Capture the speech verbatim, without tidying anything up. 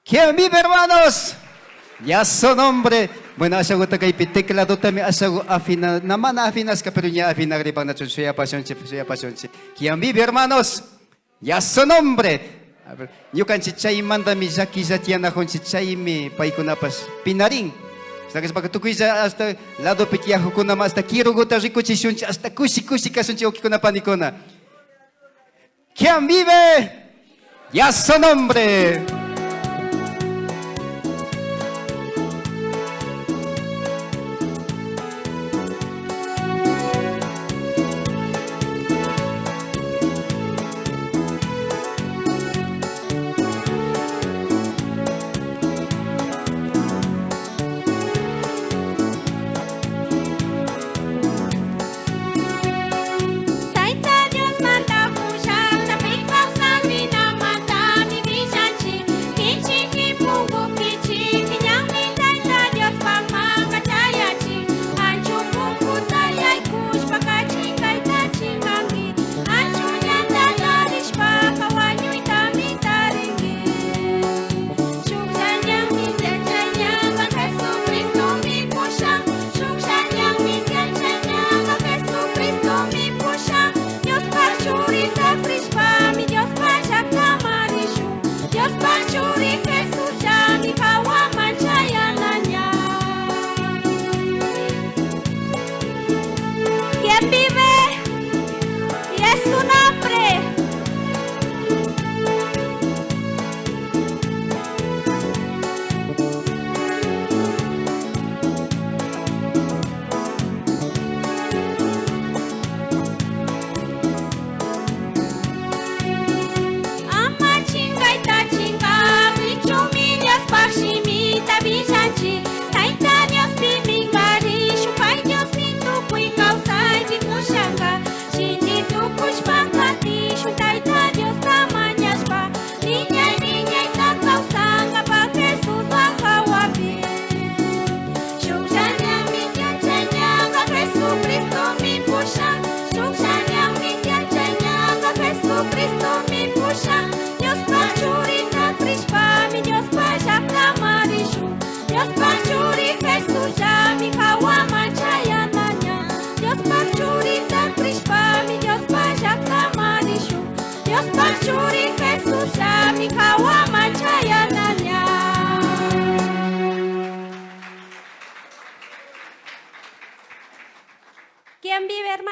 ¿Quién vive, hermanos? Ya su nombre. Bueno, ashaguta kaypi tecladotami ashagu afina, na mana afinashka, pero ña afinagripan nachu, suyapashunchi, suyapashunchi. ¿Quién vive, hermanos? Ya su nombre. A ver, ñukanchi chaymantami llakilla tiyanajunchi, chaymi paykunapash pinarin. Shina kashpaka tukuylla hasta ladopi tiyajukunaman hasta kiruguta rikuchishunchi, hasta kushi kushi kashunchi wawkikuna panikuna. ¿Quién vive? Ya su nombre. Tayta Diosmanta pushakta pi kawsak ninamantami willanchik. Kichik kipunku kichik ñanmi Tayta Diospak maka chayachin. Anchu punkuta yaykushpaka chinkayta chinkanki. Anchu ñanta tarishpaka wañuytami tarinki. Shuklla ñanmi tiyan, chay ñanka Jesucristomi pushan. Shuklla ñanmi tiyan, chay ñanka Jesucristomi pushan. Diospa Churinta krishpami Diospa llaktaman rishun. Diospa Churi Jesusllami hawaman chayanaña. ¿Quién vive? Y es su nombre. Ama chinkayta chinkapichunmi Diospak shimita willanchik. Tayta Diospi minkarishun, pay Diosmi tukuy kawsaypi pushanka. Shinchi tukushpa katishun Tayta Diosta mañashpa, wiñay wiñayta kawsankapak Jesuswan hawapi. Shuklla ñanmi tiyan, chay ñanka Jesucristomi pushan. Shuklla ñanmi tiyan, chay ñanka Jesucristomi pushan. Diospa Churinta krishpami Diospa llaktaman rishun. Diospa Churi Jesusllami hawaman chayanaña. Diospa Churinta krishpami Diospa llaktaman rishun. Diospa Churi Jesusllami hawaman